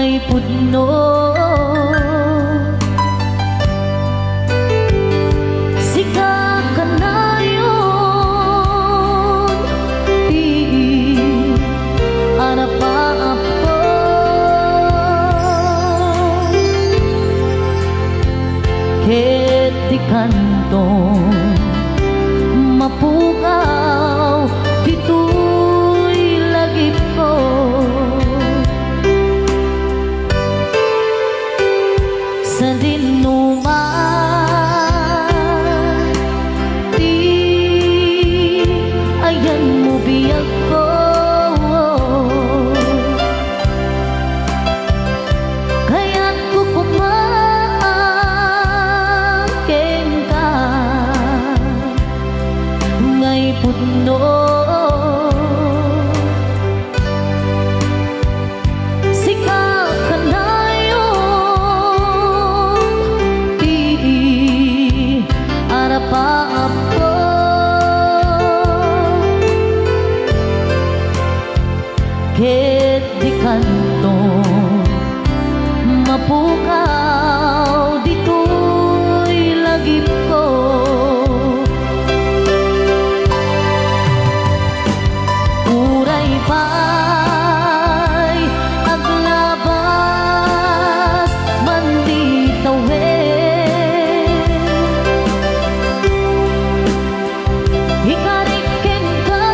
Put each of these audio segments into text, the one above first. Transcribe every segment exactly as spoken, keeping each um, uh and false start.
Ay pudno, sika kanayon ti arapaapko. Ket dikanto mapukaw ditoy lagipko. Sadinoman ti ayanmo, biagko, kayatko koma kenka, ngay pudno. Sika kanayon ti arapaapko. Ket dikanto mapukaw ditoy lagipko. Uray pay aglabas man ti tawen, ikarik kenka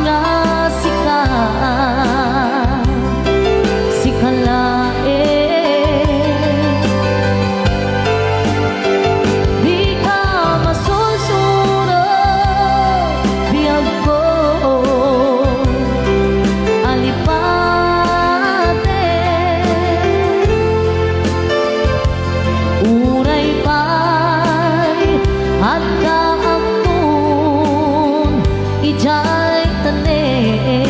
nga sika, sika laeng. Dika masursuro, biagko, alipaten. Uray pay adda ammom idiay tanem.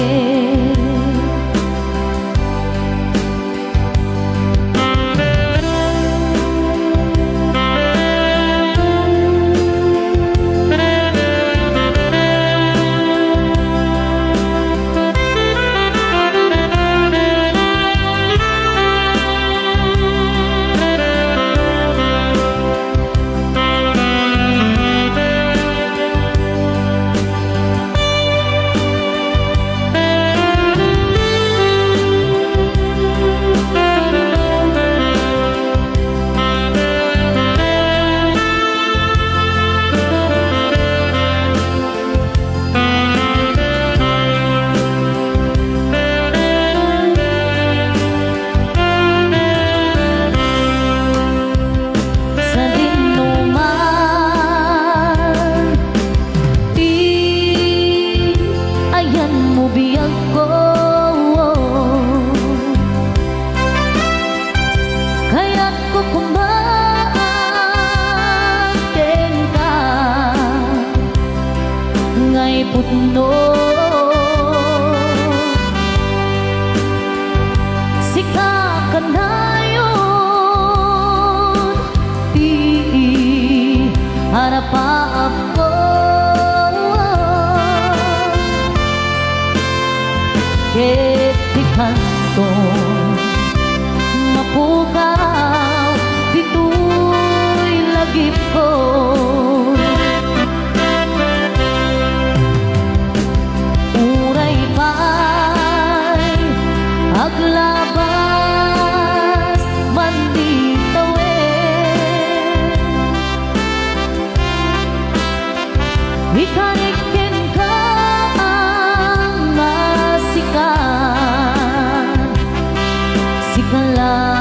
Sadinoman ti ayanmo, biagko, kayatko koma kenka, ngay pudno. Sika kanayon ti arapaapko. Ket dikanto mapukaw ditoy lagipko. Uray pay aglabas man ti tawen, ikarik kenka nga sika, sika laeng.